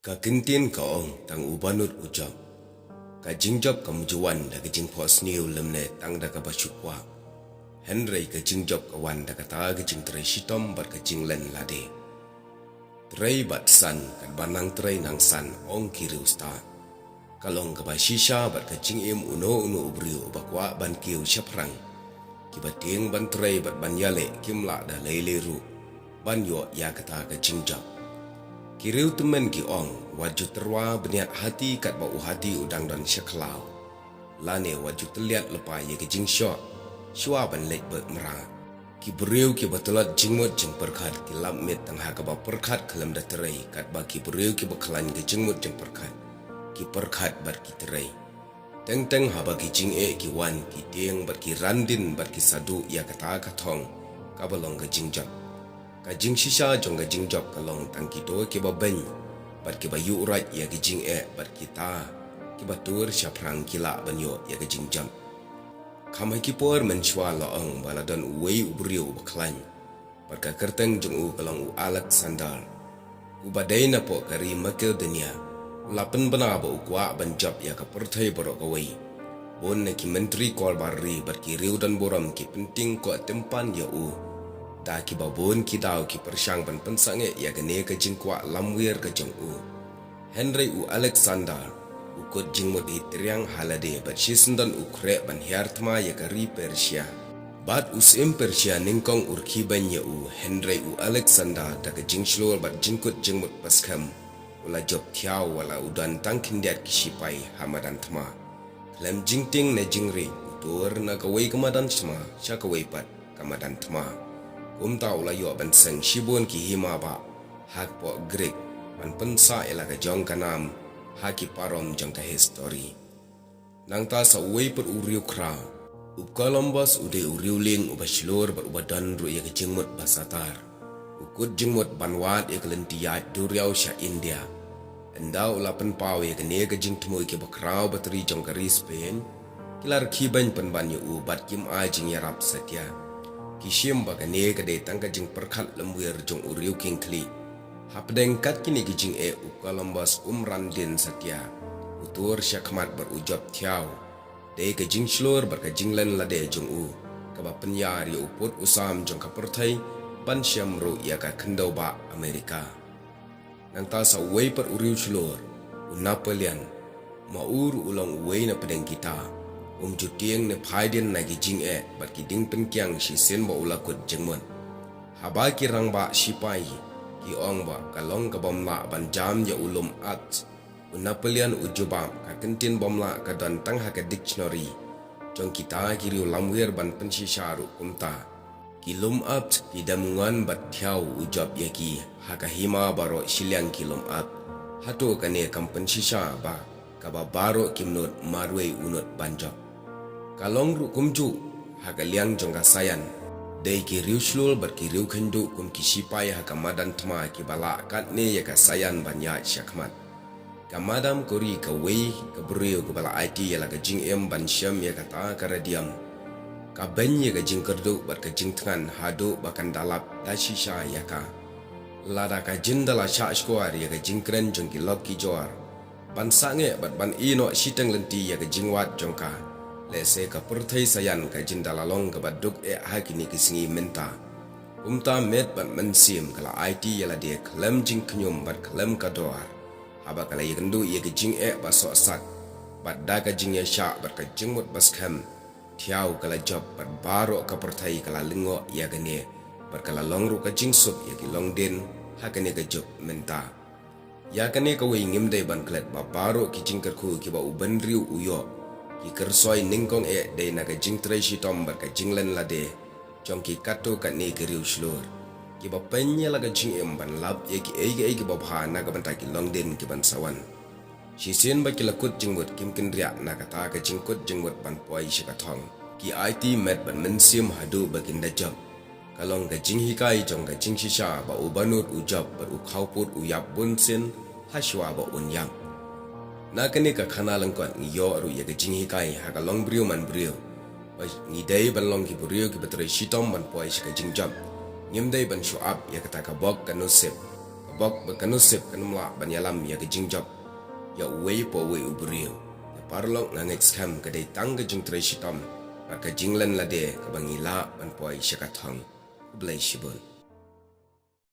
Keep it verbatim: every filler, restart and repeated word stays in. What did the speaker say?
Ka kyntien ka ong tang u banud u jop. Ka jingjop kam ju wan da ka jingphohsniew lymne tang da kaba shu kwah. Hynrei ka jingjop ka wan da kata ka jingtrei shitom bad ka jinglen lade. Trei bad san, katba nang trei nang san, ong ki riewstad. Ka long kaba shisha bad ka jingim uno uno u briew uba kwah ban kiew shaphrang. Kiba tieng ban trei bad ban ïaleh kim lah da lei lei ruh ban ïoh ïa kata ka jingjop. Ki riew tymmen ki ong, wat ju tyrwa bniat hati katba u hati u dang don sha khlaw. Lane wat ju tylliat lypa ïa ka jingshoh shuwa ban leit beh mrad. Ki briew kiba tlot jingmut jingpyrkhat ki lap miet tang ha kaba pyrkhat khlem da trei, katba ki briew kiba khlaiñ ka jingmut jingpyrkhat ki pyrkhat bad ki trei. Teng teng haba ki jingeh ki wan, ki tieng bad ki ran dien bad ki sa duh ïa kata ka thong kaba long ka jingjop. Ka jingshisha jong ka jingjop ka long tang kito kiba beiñ bad kiba ïuhroit ïa ki jingeh, bad kita kiba tur shaphrang ki lah ban ïoh ïa ka jingjop. Kham ha ki por mynshuwa la ong ba la don uwei u briew uba khlaiñ, bad ka kyrteng jong u ka long u Alexander, uba dei napoh ka ri Makedonia. U la pynbna ba u kwah ban jop ïa ka pyrthei baroh kawei. Bun na ki myntri kor bar ri bad ki riew don burom ki pyntieng koh tympan ïa u. Da kiba bun ki daw ki pyrshang ban pynsangeh ïa kane ka jingkwah lamwir ka jong u. Hynrei u Alexander u kut jingmut hi triang ha lade bad shisyndon u khreh ban hiar thma ïa ka ri Persia. Bad u syiem Persia nyngkong u rkhie beiñ ïa u, hynrei u Alexander da ka jingshlur bad jingkut jingmut ba skhem u la jop thiaw wat la u don tang khyndiat ki shipai ha madan thma. Khlem jingtieng ne jingriej u tur na kawei ka madan thma sha kawei pat ka madan thma. Kumta u la ïoh ban seng shibun ki hima bah ha ka pdeng Greek ban pynsah ïa la ka jong ka nam ha ki parom jong ka histori. Nangta sa uwei pat u riewkhraw. U Columbus u dei u riewlieng uba shlur bad uba don ruh ïa ka jingmut ba satar. U kut jingmut ban wad ïa ka lynti ïaid duriaw sha India. Ynda u la pynpaw ïa kane ka jingthmu, ki bakhraw batri jong ka ri Spain ki la rkhie beiñ pynban ïa u bad kim ai jingïarap satia. Ki shim ba kane ka dei tang ka jingpyrkhat lamwir jong u riew khlieh. Hapdeng kat kine ki jingeh u Columbus um ran dien satia. U tur shakhmat bad u jop thiaw. Dei ka jingshlur bad ka jinglen lade jong u kaba pynïar ïa u pud u sam jong ka pyrthei ban shem ruh ïa ka khyndew bah Amerika. Nangta sa uwei pat u riewshlur, u Napoleon, ma u ruh u long uwei na pdeng kita. Um ju tieng ne phai dien na ki jingeh bad ki diengpyngkiang shisien ba u la kut jingmut. Haba ki rangbah shipai ki ong ba ka long ka bym lah ban jam ïa u lum Alps, u Napoleon u jubab, ka kyntien bym lah ka don tang ha ka dictionary jong kita ki riew lamwir ban pynshisha ruh kumta. Ki lum Alps ki dem nguan bad thiaw u jop ïa ki ha ka hima baroh shiliang ki lum Alps. Hato kane kam pynshisha ba kaba baroh kim nud marwei u nud ban jop? Ka long ruh kumjuh ha ka liang jong ka saian. Dei ki riewshlur bad ki riewkhynduh kum ki shipai ha ka madan thma kiba lah katne ïa ka saian ban ïaid shakhmat. Ka Madame Curie, kawei ka briew kaba la aiti ïa la ka jingim ban shem ïa kata ka radium, ka beiñ ïa ka jingkyrduh bad ka jingthngan haduh ba kan da lap da shisha ïa ka. Lada ka jin da la shah shkor ïa ka jingkren jong ki lok ki jor ban sangeh bad ban ïehnoh shiteng lynti ïa ka jingwad jong ka, lehse ka pyrthei saian ka jin da la long kaba duk eh ha kine ki sngi mynta. Kumta met bad mynsiem ka la aiti ïa lade khlem jingkhñium bad khlem ka dor. Haba ka la ïakynduh ïa ka jingeh ba sohsat bad da ka jingïaishah bad ka jingmut ba skhem, thiaw ka la jop bad baroh ka pyrthei ka la lyngngoh ïa kane bad ka la long ruh ka jingsuk ïa ki longdien ha kane ka juk mynta. Ïa kane kawei ngim dei ban klet ba baroh ki jingkyrkhu kiba u bynriew u ïoh ki kyrsoi nyngkong eh dei na ka jingtrei shitom bad ka jinglen lade jong ki katto katne ki riewshlur kiba pynïaid la ka jingim ban lap ïa kiei kiei kiba bha na ka bynta ki longdien kiban sa wan. Shisien ba ki la kut jingmut kim kynriah na kata ka jingkut jingmut ban poi sha ka thong. Ki aiti met bad mynsiem haduh ba kin da jop. Ka long ka jinghikai jong ka jingshisha ba u banud u jop bad u khawpud u ïap bunsien hashwa ba un ïap. Na kane ka khana lyngkot ngi ïoh ruh ïa ka jinghikai ha ka long briew man briew. Ba ngi dei ban long ki briew kiba trei shitom ban poi sha ka jingjop. Ngim dei ban shu ap ïa kata ka bok ka nusip, ka Bok ba ka nusip kan ym lah ban ïalam ïa ka jingjop ïa uwei pa uwei u briew. Ïa paralok, nga ngeit skhem ka dei tang ka jingtrei shitom bad ka jinglen lade kaba ngi lah ban poi sha ka thong. Khublei shibun.